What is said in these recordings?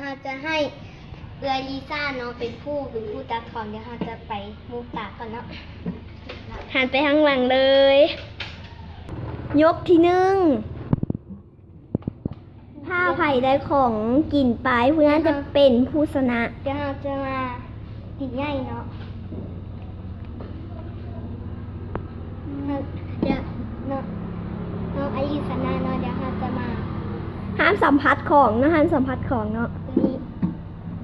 ເຮົາຈະໃຫ້ເອື້ອຍລິຊາເນາະ ເປັນຜູ້ ເປັນຜູ້ຕັກຂອງ. ດຽວເຮົາຈະໄປມຸກຕາກ່ອນເນາະ. ຫັນໄປທາງຫຼັງເລີຍ. ຍົກທີໜຶ່ງ ຖ້າໃຜໄດ້ຂອງກິນໄປ ຜູ້ນັ້ນຈະເປັນຜູ້ຊະນະ. ດຽວເຮົາຈະມາຕີໃຫຍ່ເນາະ. ດຽວເນາະ ນ້ອງອາລີຊະນະເນາະ. ດຽວເຮົາຈະມາ ຫ້າມສຳຜັດຂອງເນາະ, ຫ້າມສຳຜັດຂອງເນາະ. ໂຕນີ້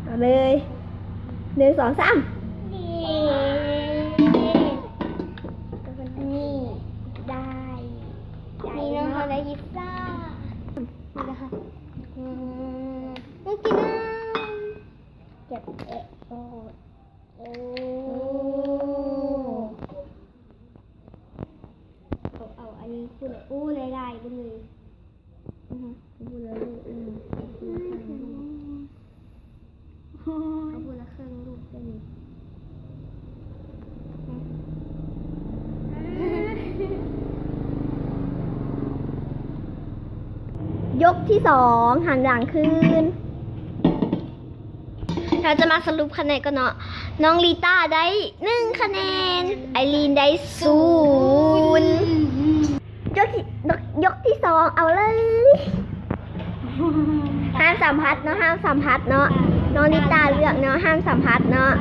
ເອົາເລີຍ ໜຶ່ງ ສອງ ສາມ. ເຢ້ ນີ້ໄດ້ ນີ້ເນາະ ເຮົາໄດ້ພິຊຊາ. ອືມ ກິນນ້ຳ ເກັບເອະ ໂອ້ ໂອ້ ເອົາ ເອົາອັນນີ້ພຸ້ນແຫຼະ. ໂອ້ ຫຼາຍໆເບິ່ງເລີຍ. ອືຮຶ ພຸ້ນແຫຼະລູກ. ອືມ ໂອ້ຍ ເອົາພຸ້ນລະເຄິ່ງລູກເປັນ. ຍົກທີສອງ ຫັນຫຼັງຄືນ. ເຮົາຈະມາສະຫຼຸບຄະແນນກ່ອນເນາະ. ນ້ອງລິຕາໄດ້ໜຶ່ງຄະແນນ, ໄອລີນໄດ້ສູນ. ຍົກທີ ຍົກທີສອງ ເອົາເລີຍ. ຫ້າມສຳຜັດເນາະ, ຫ້າມສຳຜັດເນາະ. ນ້ອງລິຕາເລືອກເນາະ, ຫ້າມສຳຜັດເນາະ.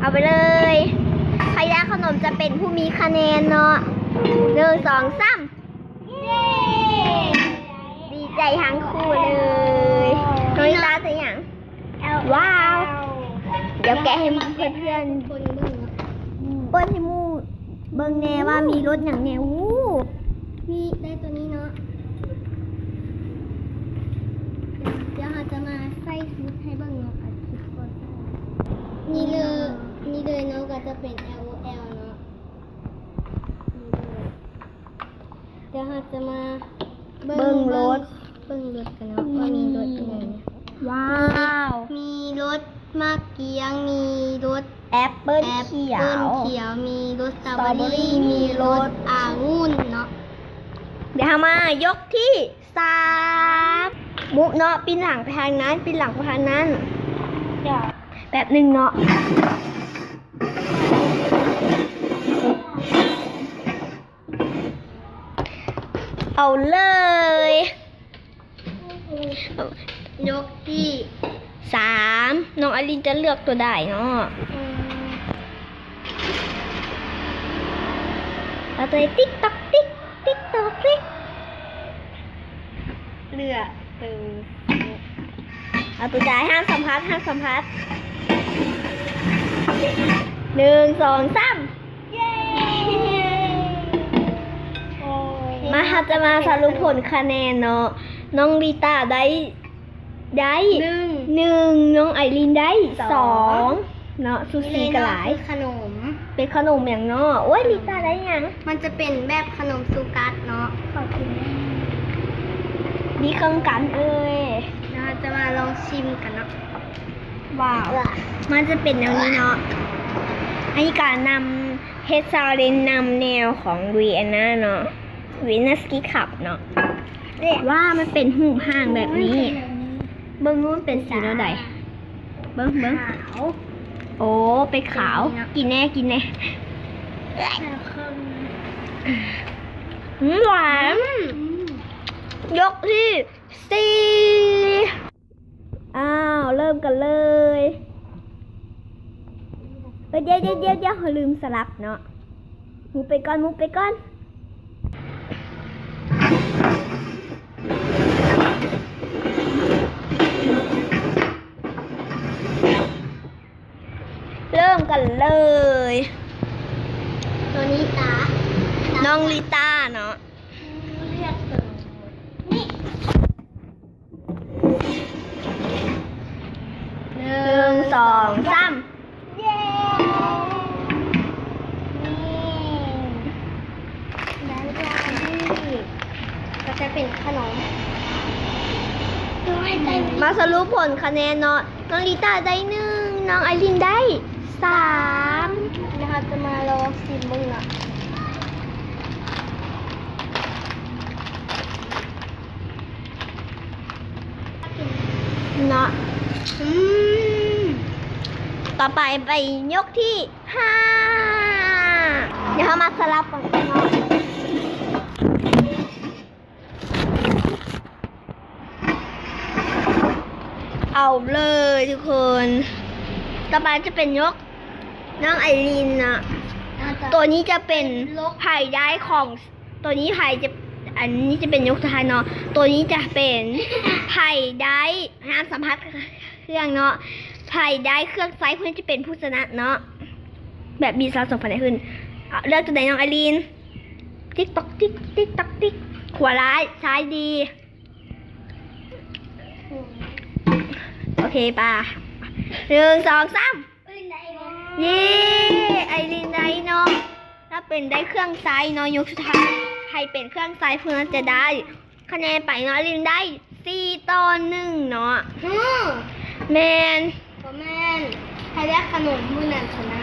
ເອົາໄປເລີຍ. ໃຜໄດ້ຂະໜົມຈະເປັນຜູ້ມີຄະແນນເນາະ. ໜຶ່ງ ສອງ ສາມ. ເຢ້ ດີໃຈທັງຄູ່ເລີຍ. ໂຕນີ້ຕາຕົວຫຍັງ? ວ້າວ ດຽວແກະໃຫ້ເພື່ອນໆ ເບິ່ງເນາະ. ເປີດໃຫ້ໝູ່ເບິ່ງແດ່ວ່າມີລົດຫຍັງແດ່. ໂອ້ ມີ ໄດ້ໂຕນີ້ເນາະ. ດຽວເຮົາຈະມາໃສ່ຊຸດໃຫ້ເບິ່ງເນາະ. ອັນຊຸດກ່ອນ ນີ້ເລີຍ ນີ້ເລີຍເນາະ ກໍຈະເປັນ ແອລ ໂອ ແອລ ເນາະ. ດຽວເຮົາຈະມາເບິ່ງ ເບິ່ງລົດ ເບິ່ງລົດກັນເນາະ ວ່າມີລົດອີ່ຫຍັງ. ວ້າວ ມີລົດໝາກກ້ຽງ ມີລົດແອັບເປິ້ນຂຽວ ມີລົດສະຕໍເບີຣີ ມີລົດອາງຸ່ນເນາະ. ດຽວເຮົາມາຍົກທີສາມ. ມຸບເນາະ, ປິ່ນຫຼັງໄປທາງນັ້ນ, ປິ່ນຫຼັງໄປທາງນັ້ນ. ແປັບໜຶ່ງເນາະ. ເອົາເລີຍ. ຍົກທີສາມ ນ້ອງອາລິນຈະເລືອກຕົວໃດເນາະ? ອືມ ເອົາຕົວນີ້ ຕິກຕອກຕິກ ຕິກຕອກຕິກ. ເລືອກ ເອີ ເອົາຕົວໃດ? ຫ້າມສຳຜັດ ຫ້າມສຳຜັດ. ໜຶ່ງ ສອງ ສາມ. ເຢ້ ໂອເຄ ມາ ເຮົາຈະມາສະຫຼຸບຜົນຄະແນນເນາະ. ນ້ອງລິຕາໄດ້ ໄດ້ໜຶ່ງ ໜຶ່ງ, ນ້ອງໄອລິນໄດ້ສອງ ສອງເນາະ. ສູສີກັນຫຼາຍ. ນີ້ເລີຍຄືຂະໜົມ ເປັນຂະໜົມຫຍັງເນາະ? ໂອ້ຍ ລິຕາໄດ້ຫຍັງ? ມັນຈະເປັນແບບຂະໜົມຊູກັດເນາະ. ຂໍກິນ ມີເຄື່ອງກັນເອີຍ. ເຮົາຈະມາລອງຊິມກັນເນາະ. ວ້າວ ມັນຈະເປັນແນວນີ້ເນາະ. ອັນນີ້ກະນຳ ເຮັດຊາເລັນນຳແນວຂອງວີເອັນນາເນາະ ວີເອັນນາສະກີຄລັບເນາະ. ວ້າວ ມັນເປັນຮູບຮ່າງແບບນີ້. ເບິ່ງດູມັນເປັນສີແນວໃດ? ເບິ່ງ ເບິ່ງ ຂາວ. ໂອ້ ເປັນຂາວ. ກິນແດ່ ກິນແດ່. ອືມ ຫວານ. ອືມ ຍົກທີສີ່. ອ້າວ ເລີ່ມກັນເລີຍ. ເອີ ດຽວ ດຽວ ດຽວ ດຽວ ເຮົາລືມສະຫຼັບເນາະ. ໝູບໄປກ່ອນ ໝູບໄປກ່ອນ. ເລີ່ມກັນເລີຍ. ໂຕນີ້ຕາ ນ້ອງລິຕາເນາະ. ເລືອກໂຕນີ້. ໜຶ່ງ ສອງ ສາມ. ເຢ້ ນີ້ ແລ້ວກໍນີ້ ກໍຈະເປັນຂະໜົມ. ມາສະຫຼຸບຜົນຄະແນນເນາະ. ນ້ອງລິຕາໄດ້ໜຶ່ງ, ນ້ອງໄອລິນໄດ້ສາມ. ດຽວເຮົາຈະມາລອງຊິມເບິ່ງເນາະ. ເປັນ ເນາະ ອືມ ຕໍ່ໄປໄປຍົກທີຫ້າ ດຽວເຮົາມາສະຫຼັບກັນເນາະ ເອົາເລີຍທຸກຄົນ ຕໍ່ໄປຈະເປັນຍົກນ້ອງໄອລິນເນາະ ໂຕນີ້ຈະເປັນໃຜໄດ້ຂອງ ໂຕນີ້ໃຜຈະ ອັນນີ້ຈະເປັນຍົກສຸດທ້າຍເນາະ ໂຕນີ້ຈະເປັນໃຜໄດ້ ຫ້າມສຳຜັດເຄື່ອງເນາະ ໃຜໄດ້ເຄື່ອງໃຊ້ເພິ່ນຈະເປັນຜູ້ຊະນະເນາະ ແບບມີຊາວສອງພັນໄດ້ຂຶ້ນ ເລືອກໂຕໃດນ້ອງໄອລິນ ຕິກຕອກຕິກ ຕິກຕອກຕິກ ຂວາຮ້າຍ ຊ້າຍດີ ໂອເຄ ໄປ ໜຶ່ງ ສອງ ສາມ ເຢ້ ໄອລິນໄດ້ເນາະ ລາວເປັນໄດ້ເຄື່ອງໃຊ້ເນາະ ຍົກສຸດທ້າຍໃຜເປັນເຄື່ອງໃຊ້ເພິ່ນຈະໄດ້ຄະແນນໄປເນາະ ໄອລິນໄດ້ສີ່ຕໍ່ໜຶ່ງເນາະ ອື ແມ່ນ ບໍ່ແມ່ນ ໃຜໄດ້ຂະໜົມຜູ້ນັ້ນຊະນະ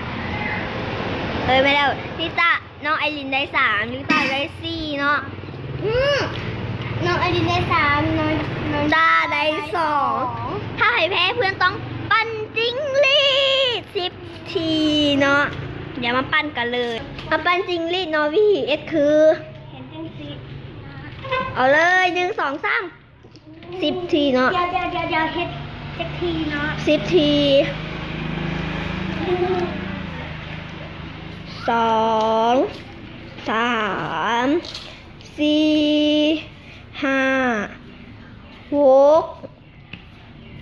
ເອີ ແມ່ນແລ້ວ ລິຕາ ນ້ອງໄອລິນໄດ້ສາມ ລິຕາໄດ້ສີ່ເນາະ ອື ນ້ອງໄອລິນໄດ້ສາມ ນ້ອງ ນ້ອງ ຕາໄດ້ສອງ ຖ້າໃຜແພ້ເພື່ອນຕ້ອງປັ່ນຈິ້ງຫຼີດສິບທີເນາະ ດຽວມາປັ່ນກັນເລີຍ ມາປັ່ນຈິ້ງຫຼີດເນາະ ວິທີເຮັດຄື ເຮັດຈັ່ງຊີ້ ເອົາເລີຍ ໜຶ່ງ ສອງ ສາມ ສິບທີເນາະ ດຽວ ດຽວ ດຽວ ດຽວ ເຮັດຈັກທີເນາະ ສິບທີ ສອງ ສາມ ສີ່ ຫ້າ ຫົກ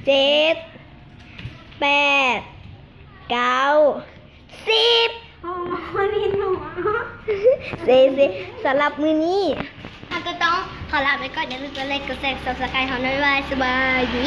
ເຈັດ ແປດ ເກົ້າ ສິບ ໂອ້ຍ ມີໜູ ເຊ ເຊ ສຳລັບມື້ນີ້ ເຮົາກໍຕ້ອງຂໍລາໄປກ່ອນ ຢ່າລືມກົດໄລກົດແຊກົດຊັບສະໄຄເຮົານຳ ບາຍບາຍ ສະບາຍດີ.